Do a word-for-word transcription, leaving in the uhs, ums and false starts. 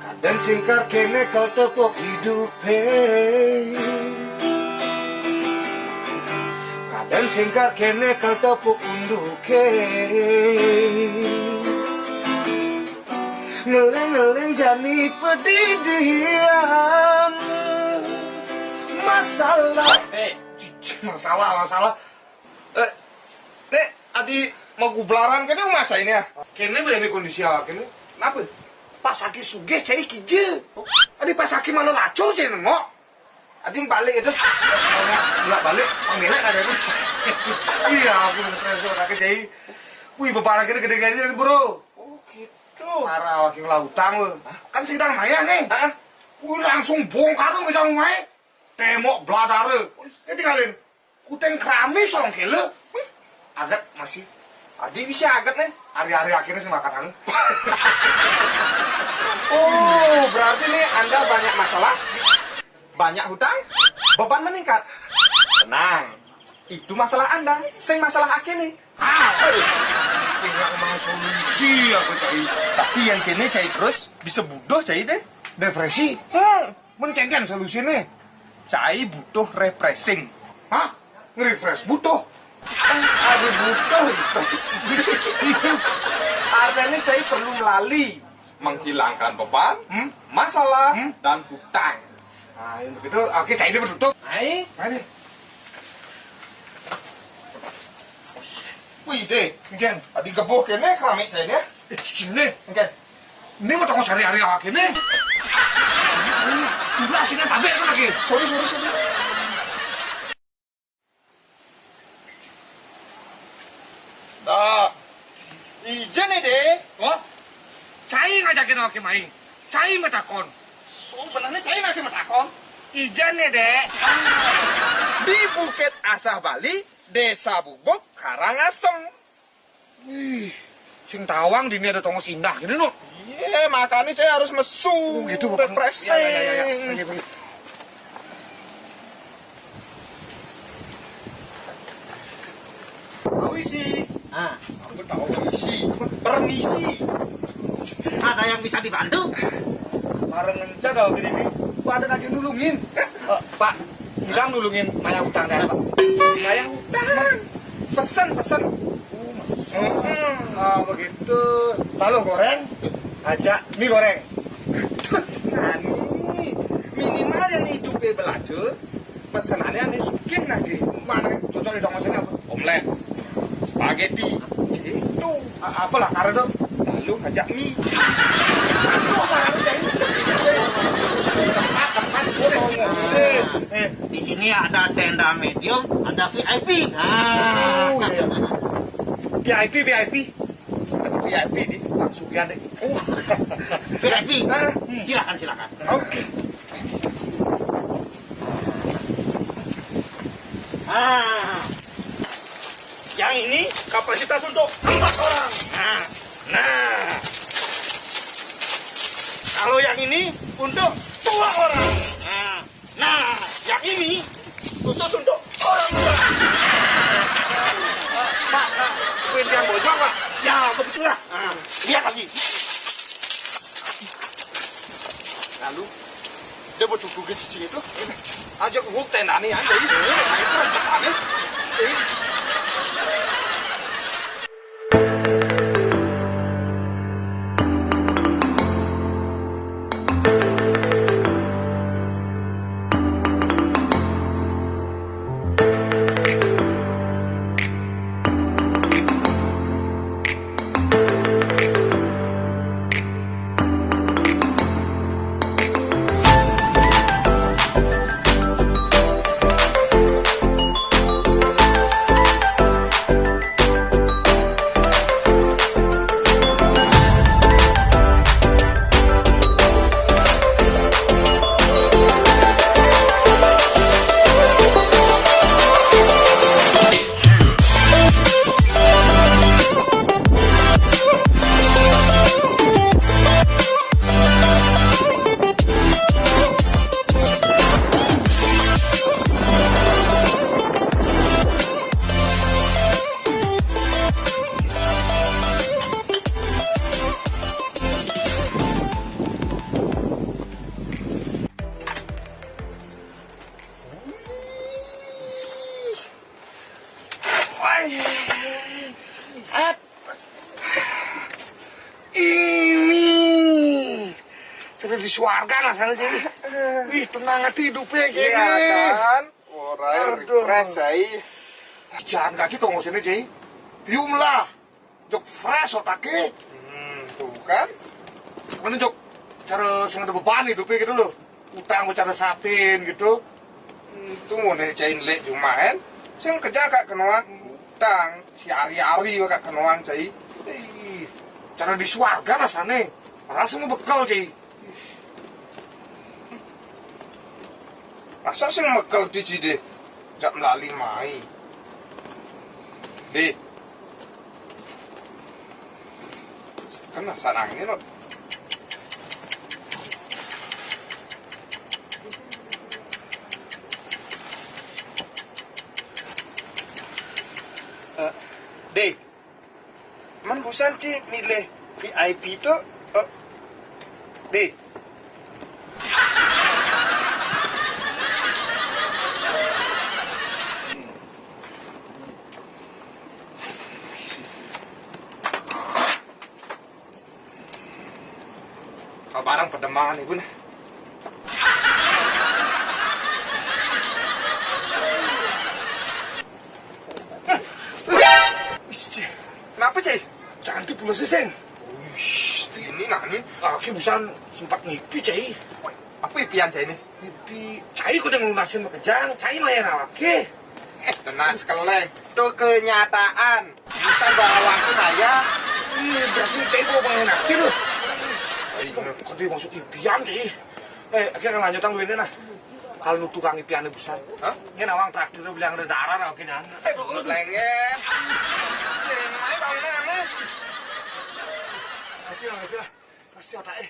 Kadang sing kar kene kal tepuk hidupe. Kadang sing kar kene kal tepuk unduke. Ngeling-ngeling jani pedidian. Masalah. Eh, masalah, masalah. Eh, nek adi mau gublaran kene macam ini ya. Kene be ini kondisi awak kene. Kenapa? Pas lagi sugih cai kija. Adi pas lagi malah lacur cai nengok. Adi balik itu. Nggak balik, pang belek ada itu. Iya, aku stres kok, sakit cai. Wih, bebarak ini gede-gede ini, bro. Oh, gitu. Parah, lagi ngelautan lo. Kan sidang maya nih. Heeh. Wih, langsung bongkar lo ke jauh mai. Temok beladara. Jadi kalian Kuteng kerami songkele. Agat masih. Adi bisa agat nih. Hari-hari akhirnya sih makan anu. Oh, berarti nih Anda banyak masalah, banyak hutang, beban meningkat. Tenang, itu masalah Anda, sing masalah akhir nih. Ah, aduh. Sing emang solusi apa cai? Tapi yang kene cai terus bisa budoh cai deh. Depresi. Hmm. Mencengken solusinya. Cai butuh refreshing. Hah? Nge-refresh butuh? Eh, ada butuh refreshing. Artinya cai perlu melalui menghilangkan beban, hmm? Masalah, hmm? Dan hutang. Nah, yang begitu, oke, cai ini bertutup. Ayo. Ayo. Wih, deh. Mungkin. Adi geboh kene, keramik cai ini. Eh, sini. Mungkin. Ini mau toko sehari-hari awak ini. Udah, sini tabek lagi. Sorry, sorry, sorry. Dah. Ije nih, deh. Oh? Cai ngajakin awak main. Cai metakon. Oh, benarnya cai nanti metakon. Ije nih, deh. Di Bukit Asah Bali, Desa Bubuk, Karangasem. Wih, sing tawang dini ada tongos indah gini, no. Iya, makanya saya harus mesu. Oh, gitu, Bang. Refreshing. Ya, ya, ya, ya. Oke, oke. Permisi. Ah, aku tahu permisi. Permisi. Ada yang bisa dibantu? Bareng ngencak kalau gini nih. Pak, ada lagi nulungin. Eh, Pak, bilang nulungin mayang utang dah, Pak. Mayang utang. Pesan, pesan. Oh, pesan. Hmm. Ah, begitu. Lalu goreng, ajak mie goreng. Terus, anu, minimal yang hidupnya belajar, pesenannya nih sukin lagi. Mana cocok di dongos ini apa? Omelet. Spaghetti. Gitu. A- apalah karena tuh? Lalu ajak mie. Aduh, apa harus cari? Tempat, tempat, gue mau ngusir. Eh, di sini ada tenda medium, ada V I P. Nah. Oh, iya. V I P, V I P. V I P nih, Pak Sugian deh. Oh. V I P. Ah. Silakan, silakan. Oke. Ah. Yang ini kapasitas untuk empat orang. Nah. Nah. Kalau yang ini untuk dua orang. Nah. Nah, yang ini khusus untuk orang muda. Pak, Pak, kuwi yang bojong, Pak. Ya, begitulah. Nah, lihat lagi. Lalu, dia mau tunggu ke cicing itu. Aja gua tendani aja ini. Nah, itu cepat nih. Di swarga rasane, Cai. Wih, tenang ati idupe, Cai. Iya, kan? Ora refresh, Cai. Jangan kaki tongosene, Cai. Bium lah. Jok fresh otake. Hmm, tuh kan. Mana jok cara sing ada beban idupe gitu loh. Utang cara satin gitu. Hmm, tuh mau dari Cai lek cuma kan. Sing kerja kak kenoang utang. Si ari-ari kak kenoang, Cai. Ih, cara di swarga rasane. Rasa mau bekel, Cai. Masa sing mekel di sini? Jak melali mai. Di. Kena sarangnya, loh. Eh, Di. Man busan ci milih V I P to, eh, di. Kabarang pedeman iku nah. Kenapa, Cai? Jangan dipulasi, Sing. Wih, ini nani? Aki busan sempat ngipi, Cai. Woi, apa ipian, Cai, ini? Ipi, Cai kudu ngelunasin makejang, Cai mayan aki. Eh, tenang sekalian. Itu kenyataan. Busan bawa aku maya. Ih, berarti Cai bawa mayan aki, loh. Ayo, kok dia masuk ipian, Cai? Eh, aki akan lanjutkan duitnya, nah. Kalau nu tukang ipian busan. Hah? Ini nawang traktir bilang ada darah, nah, oke, nah. Eh, bukan lengen. Cai, main bangunan, nih. Kasih lah, kasih lah. Kasih otak, eh.